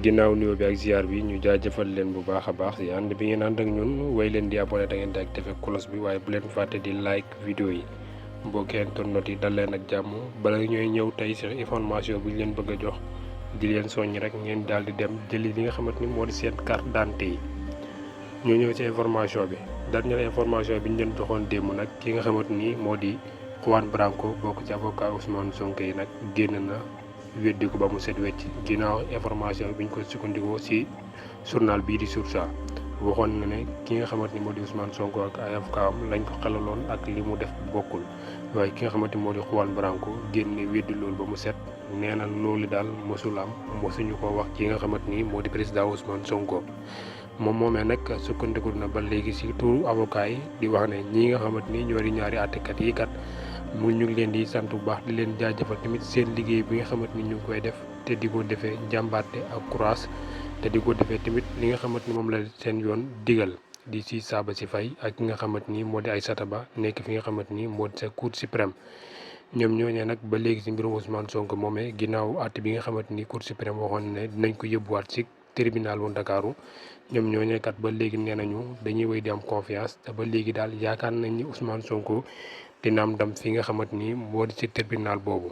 ginnaaw nuyoo bi ak ziar bi ñu jaajëfal leen bu baax a baax si ànd bi ngeen ànd ak ñun way leen di abonné da ngeen di activé cloche bi waaye bu leen fàtte di like vidéo yi mbokki internet yi dal leen ak jàmm bala ñooy ñëw tey si information bi ñu leen bëgg a jox di leen soññ rek ngeen daal di dem jëli li nga xamante ni moo di seen carte d'identité yi. ñoo ñëw ci information bi dernière information bi ñu leen joxoon démb nag ki nga xamante ni moo di Juan Branco bokk ci avocat Ousmane Sonko yi nag génn na weddi ko ba mu set wecc ginnaaw information bi ñu ko sukkandikoo ci journal bii di Source A waxoon na ne ki nga xamante ni moo di Ousmane Sonko ak ay avocat am lañ ko xelaloon ak li mu def bokkul waaye ki nga xamante ni moo di Juan Branco génne weddi loolu ba mu set nee na loolu daal mosul am mosuñu ko wax ki nga xamante ni moo di président Ousmane Sonko. moom moomee nag sukkandiku na ba léegi ci turu avocat yi di wax ne ñi nga xamante ni ñoo di ñaari àttekat yi kat mu ñu ngi leen di sant bu baax di leen jaajëfal tamit seen liggéey bi nga xamante ni ñu ngi koy def te di ko defee njàmbaarte ak courage te di ko defee tamit li nga xamante ni moom la seen yoon digal di ci saaba si fay ak ki nga xamante ni moo di Aïssata Ba nekk fi nga xamante ni moo di sa cour suprême. ñoom ñooñee nag ba léegi ci mbirum Ousmane Sonko moomee ginnaaw àtte bi nga xamante ni cour suprême waxoon ne dinañ ko yóbbuwaat ci tribunal bu Ndakaaru ñoom ñooñee kat ba léegi nee nañu dañuy wéy di am confiance te ba léegi daal yaakaar nañ ni Ousmane Sonko dina am ndam fi nga xamante ni moo di ci tribunal boobu.